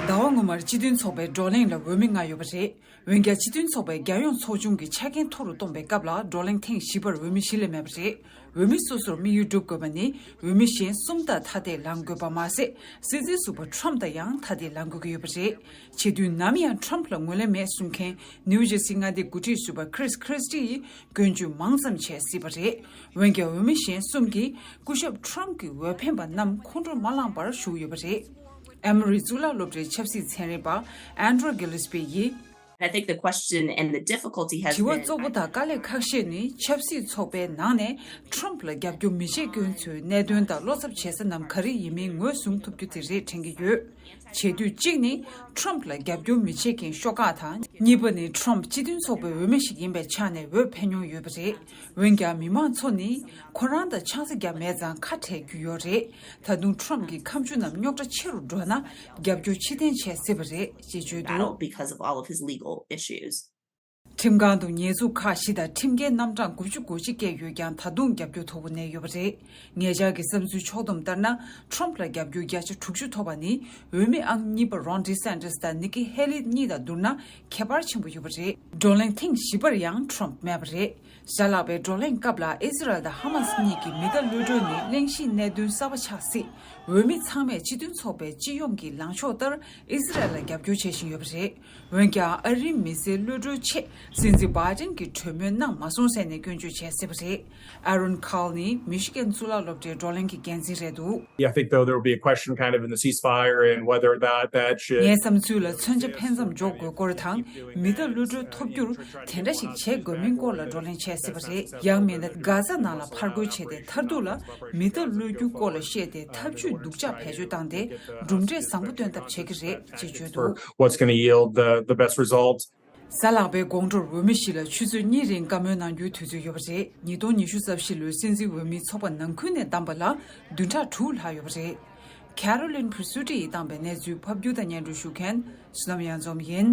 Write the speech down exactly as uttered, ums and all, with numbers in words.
ཟླ་བ་སྔོན་མར་སྤྱི་མཐུན་ཚོགས་པའི་བགྲོ་གླེང་ལ་འོས་མི་ལྔ་ཡོད་པ་རེད། འོན་ཀྱང་སྤྱི་མཐུན་ཚོགས་པས་རྒྱལ་ཡོངས་ཚོགས་ཆུང་གི་ཆ་རྐྱེན་མཐོ་རུ་གཏོང་བའི་སྐབས་ལ་བགྲོ་གླེང་ཐེངས་བཞི་པར་འོས་མི་བཞི་ལས་མེད་པ་རེད། འོས་མི་སོ་སོར་དམིགས་ཡུལ་སྒྲུབ་དགོས་པ་ནི་འོས་མི་གཞན་གསུམ་དང་ཐ་དད་ལངས་དགོས་པ་མ་ཟད། སྲིད་འཛིན་ཟུར་པ་ཁྲོམ་དང་ཡང་ཐ་དད་ལངས་དགོས་ཀྱི་ཡོད་པ་རེད། བྱེད་དུས་ནམ་ཡང་ཁྲོམ་ལ་ངོས་ལེན་མེད་གསུང་མཁན་ནིའུ་ཇར་སི་མངའ་སྡེའི་འགོ་ཁྲིད་ཟུར་པ་ཁྲིས་ཁྲིས་ཊི་ཡིས་སྐྱོན་བརྗོད་མང་ཙམ་བྱས་སྲིད་པ་རེད། འོན་ཀྱང་འོས་མི་གཞན་གསུམ་གྱིས་སྐུ་ཞབས་ཁྲོམ་གྱི་འོས་འཕེན་པ་རྣམས་ཁོང་ཁྲོ་མ་ལངས་པར་བཞུགས་ཡོད་པ་རེད། ཨེ་མོ་རི་གཙུག་ལག་སློབ་གྲྭའི་ཆབ་སྲིད་ཚན་རིག་པ་ཨན་ཌྲོ་གྷི་ལི་སི་པི་ཡིས། I think the question and the difficulty has དྲི་བ་གཙོ་བོ་དང་དཀའ་ལས་ཁག་ཤོས་ནི་ཆབ་སྲིད་ཚོགས་པའི་ནང་ནས་ཁྲོམ་ལ་རྒྱབ་སྐྱོར་མི་བྱེད་མཁན་ཚོའི་གནད་དོན་དང་བློ་འཚབ་བྱེད་ས་རྣམས་ག་རེ་ཡིན་མིན་ངོས་བཟུང་ཐུབ་རྒྱུ་དེ་རེད་དྲན་གྱི་ཡོད། བྱེད་དུས་གཅིག་ནི་ཁྲོམ་ལ་རྒྱབ་སྐྱོར་མི་བྱེད་མཁན་ཤོག་ཁག་དང་གཉིས་པ་ནི་ཁྲོམ་སྤྱི་མཐུན་ཚོགས་པའི་འོས་མི་ཞིག་ཡིན་པའི་ཆ་ནས་འོས་འཕེན་མྱོང་ཡོད་པ་རེད། འོན་ཀྱང་མི་མང་ཚོ་ནི་ཁོ་རང་དང་ཆང་ས་བརྒྱབ་མེད་ཙང་ཁ་བྲལ་རྒྱུ་ཡོད་རེད། ད་དུང་ཁྲོམ་གྱི་ཁ་མཆུ་རྣམས་རྙོག་དྲ་ཆེ་རུ་འགྲོ་ན་རྒྱབ་སྐྱོར་ཕྱིར་འཐེན་བྱེད་སྲིད་པ་རེད་ཅེས་བརྗོད་འདུག། Battle because of all of his legal issues. ཁྲིམས་ཁང་དུ་ཉེས་འཛུགས་ཁག་བཞི་དང་ཁྲིམས་འགལ་རྣམ་གྲངས་དགུ་བཅུ་གོ་གཅིག་བཀལ་ཡོད་ཀྱང་ད་དུང་རྒྱབ་སྐྱོར་མཐོ་པོ་གནས་ཡོད་པ་རེད། ཉེ་ཆར་གྱི་བསམ་ཚུལ་ཕྱོགས་བསྡོམས་ལྟར་ན་ཁྲོམ་ལ་རྒྱབ་སྐྱོར་བརྒྱ་ཆ་དྲུག་ཅུ་ཐོབ་པ་ནི་འོས་མི་ཨང་གཉིས་པ་རོན་ཌི་སན་ཏི་སི་དང་ནི་ཀི་ཧེ་ལི་གཉིས་དང་བསྡུར་ན་ཁྱད་པར་ཆེན་པོ་ཡོད་པ་རེད། བགྲོ་གླེང་ཐེངས་བཞི་པར་ཡང་ཁྲོམ་མེད་པ་རེད། ཞལ་ལག་པའི་བགྲོ་གླེང་སྐབས་ལ་ཨི་ཟི་རལ་དང་ཧ་མ་སི་གཉིས་ཀྱི་མི་གཏའ་གློད་གྲོལ་ནི་གླེང་གཞིའི་གནད་དོན་གསར་པ་ཆགས་སྲིད། འོས་མི་ཚང་མས་སྤྱི་མཐུན་ཚོགས་པའི་སྤྱི་ཡོངས་ཀྱི་ལངས་ཕྱོགས་ལྟར་ཨི་ཟི་རལ་ལ་རྒྱབ་སྐྱོར་བྱེད་བཞིན་ཡོད་པ་རེད། འོན་ཀྱང་ཨ་རིའི་མི་སེར་གློད་གྲོལ་ཆེད་སྲིད་འཛིན་བྷའི་ཏིན་གྱིས་གྲོས་མོལ་གནང་མ་སོང་ཟེར་ནས་སྐྱོན་བརྗོད་བྱས་སྲིད་པ་རེད། ཨ་རོན་ཁཱལ་ནི་མི་ཤི་གན་གཙུག་ལག་སློབ་གྲྭའི་བགྲོ་གླེང་གི་འགན་འཛིན་རེད་འདུག། Yeah, I think though there will be a question kind of in the ceasefire and whether that that should ངའི་བསམ་ཚུལ་ལ་མཚོན་ཆ་འཕེན་མཚམས་འཇོག་དགོས་སྐོར་དང་མི་གཏའ་གློད་གྲོལ་ཐོབ་རྒྱུར་དེ་འདྲ་ཞིག་བྱེད་དགོས་མིན་སྐོར་ལ་བགྲོ་གླེང་བྱས་སྲིད་པ་རེད། ཡང་མིན་ན་གྷ་ཛ་ནང་ལ་ཕར་རྒོལ་བྱས་ཏེ་མཐར་ཐུག་ལ་མི་གཏའ་གློད་རྒྱུ་སྐོར་ལ་བཤད་དེ་ཐབས་ཇུས་སྡུག་ཅག་བེད་སྤྱོད་བཏང་སྟེ་གྲུབ་འབྲས་བཟང་པོ་སྟོན་ཐབས་བྱེད་ཀྱི་རེད་ཅེས་བརྗོད་འདུག། What's going to yield the the best results. གཟའ་ལྷག་པའི་དགོང་དྲོར་འོས་མི་བཞི་ལ་ཆུ་ཚོད་གཉིས་རིང་བཀའ་མོལ་གནང་རྒྱུའི་དུས་ཚོད་ཡོད་པ་རེད། ཉིས་སྟོང་ཉི་ཤུ་རྩ་བཞི་ལོའི་སྲིད་འཛིན་འོས་མིའི་ཚོགས་པ་ནང་ཁུལ་ནས་བདམས་པ་ལ་བདུན་ཕྲག་དྲུག་ལྷག་ཡོད་པ་རེད། ཁེ་རོ་ལིན་ཕུར་སུ་ཏི་ཡིས་བཏང་པའི་གནས་ཚུལ་ཕབ་སྒྱུར་དང་སྙན་སྒྲོན་ཞུ་མཁན་བསོད་ནམས་གཡང་འཛོམས་ཡིན།